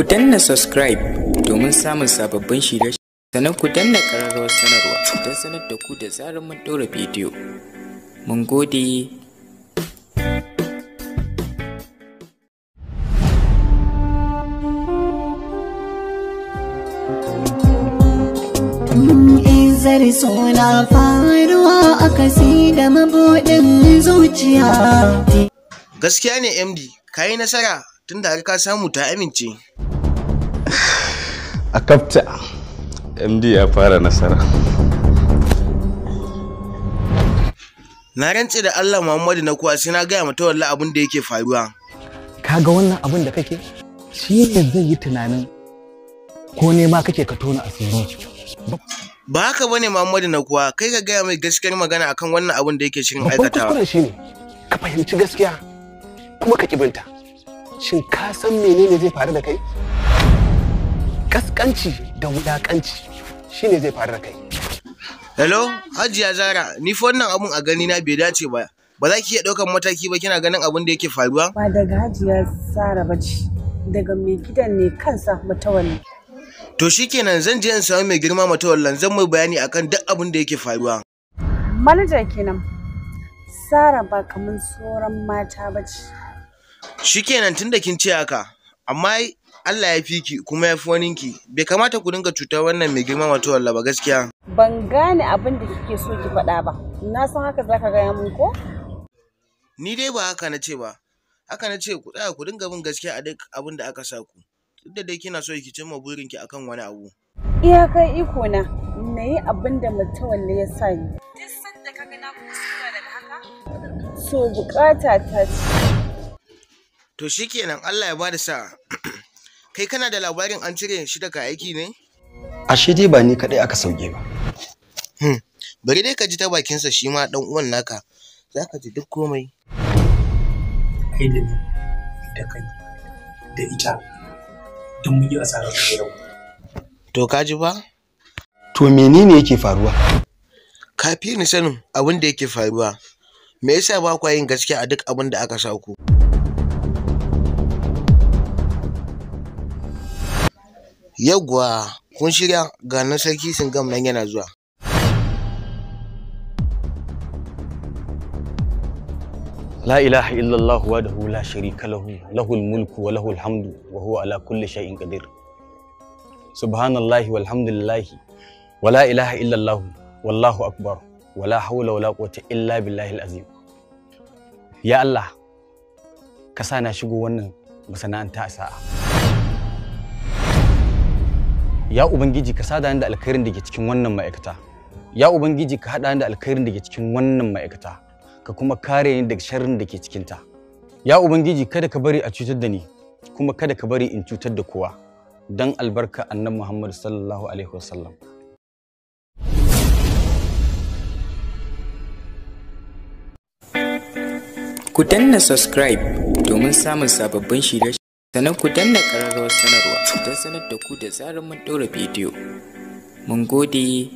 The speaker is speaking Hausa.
Ku danna subscribe domin samun sababbin shirye-shirye, sannan ku danna ƙararrawar sanarwa don sanar da ku da zarar mun ɗora bidiyo. Mun gode. Izar suna faruwa a kasi da mabuɗin zuciya. Gaskiya ne MD, ka yi nasara tunda har ka samu ta amince. A kafta, MD ya fara nasara. Na rantse da Allah Muhammadu na kuwa sai na gaya mata wallahi abin da yake faruwa. Kaga wannan abin da kake? Shi ne zai yi tunanin ko nema kake ka tona asirin. Ba haka bane Muhammadu na kuwa, kai ka gaya mai gaskiyar magana akan wannan abin da yake shirin Babban aikatawa. kuskuren shi ne ka fahimci gaskiya kuma ka kibinta. Shin ka san menene zai faru da kai? Kaskanci da wulakanci shine zai faru da kai. Hello, Hajiya Zara, ni fa wannan abun a gani na bai dace ba. Ba za ki iya ɗaukan mataki ba kina ganin abin da yake faruwa? Ba daga Hajiya Sara ba ce, daga mai gidan ne kansa Matawalle. To shikenan zan je in samu mai girma Matawallan zan mai bayani akan duk abin da yake faruwa. Manaja kenan. Sara ba kamar sauran mata ba ce. Shikenan tunda kin ce haka, amma Allah ya fi ki kuma ya fi waninki. Bai kamata ku dinga cutar wannan mai girma Matawalla ba gaskiya. Ban gane abin da kike so ki faɗa ba. Na san haka zaka gaya mun ko? Ni dai ba haka na ce ba. Haka na ce ku tsaya ku dinga bin gaskiya a duk abin da aka sa ku. Duk da dai kina so ki cimma burinki akan wani abu. Iyakar iko na na yi abin da Matawalle ya sa ni. Duk sanda ka ga na kuskura daga haka? So bukata ta ce. To shikenan Allah ya bada sa'a. Kai kana da labarin an cire shi daga aiki ne? Ashe dai ba ni kaɗai aka sauke ba. Bari dai ka ji ta bakinsa shi ma ɗan uwan naka. Za ka ji duk komai. Kai da ni da kai da ita don mun yi asarar yau. To ka ji ba? To menene yake faruwa? Ka fi ni sanin abin da yake faruwa. Me yasa ba kwa yin gaskiya a duk abin da aka sa ku? Yawwa, kun shirya ga na sarki Singam nan yana zuwa. La ilaha illallah wahdahu la sharika lahu lahul mulku wa lahul hamdu wa huwa ala kulli shay'in qadir. Subhanallahi walhamdulillahi wa la ilaha illallah wallahu akbar wa la hawla wa la quwwata illa billahil azim. Ya Allah, ka sa na shigo wannan masana'anta a sa'a. Ya Ubangiji ka sada ni da alkhairin da ke cikin wannan ma'aikata. Ya Ubangiji ka haɗa ni da alkhairin da ke cikin wannan ma'aikata. Ka kuma kare ni daga sharrin da ke cikinta. Ya Ubangiji kada ka bari a cutar da ni, kuma kada ka bari in cutar da kowa. Don albarka Annabi Muhammad sallallahu alaihi wasallam. Ku danna subscribe domin samun sababbin shirye-shirye, sannan ku danna ƙararrawar sanarwa don sanar da ku da zarar mun ɗora bidiyo. Mun gode.